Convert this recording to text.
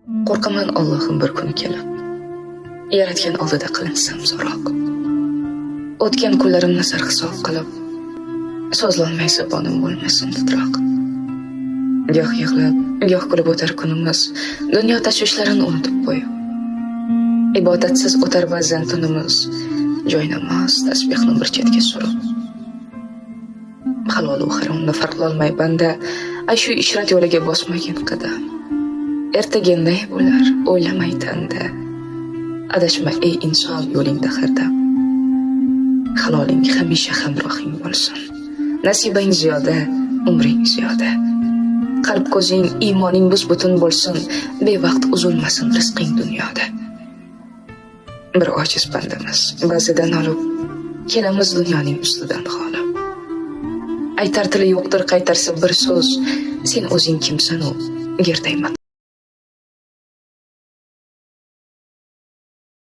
Qo'rqaman, Allohim, bir kun kelib Yaratgan oldida qilinsam so'roq. O'tgan kunlarimni sarhisob qilib, so'zlolmay zabonim bo'lmasin titroq. Goh yig'lab, goh kulib o'tar kunimiz, dunyo tashvishlarini unutib qo'yib. Ibodatsiz o'tar ba'zan tunimiz, joy namoz, tasbehni bir chetga surib. Halol u haromni farqlolmay banda, ayshu ishrat yo'liga bosmagin qadam. Ertaga ne bo'lar, o'ylamay tanda. Adashma, ey inson, yo'lingda har dam. Haloling hamisha hamrohing bo'lsin. Nasibang ziyoda, umring ziyoda. Qalb ko'zing, iymoning bus-butun bo'lsin, bevaqt uzilmasin rizqing dunyoda. Bir ojiz bandamiz, ba'zidan olib kelamiz dunyoning ustidan xoli. Aytar tili yo'qdir qaytarsa bir so'z, sen o'zing kimsan u gerdayma.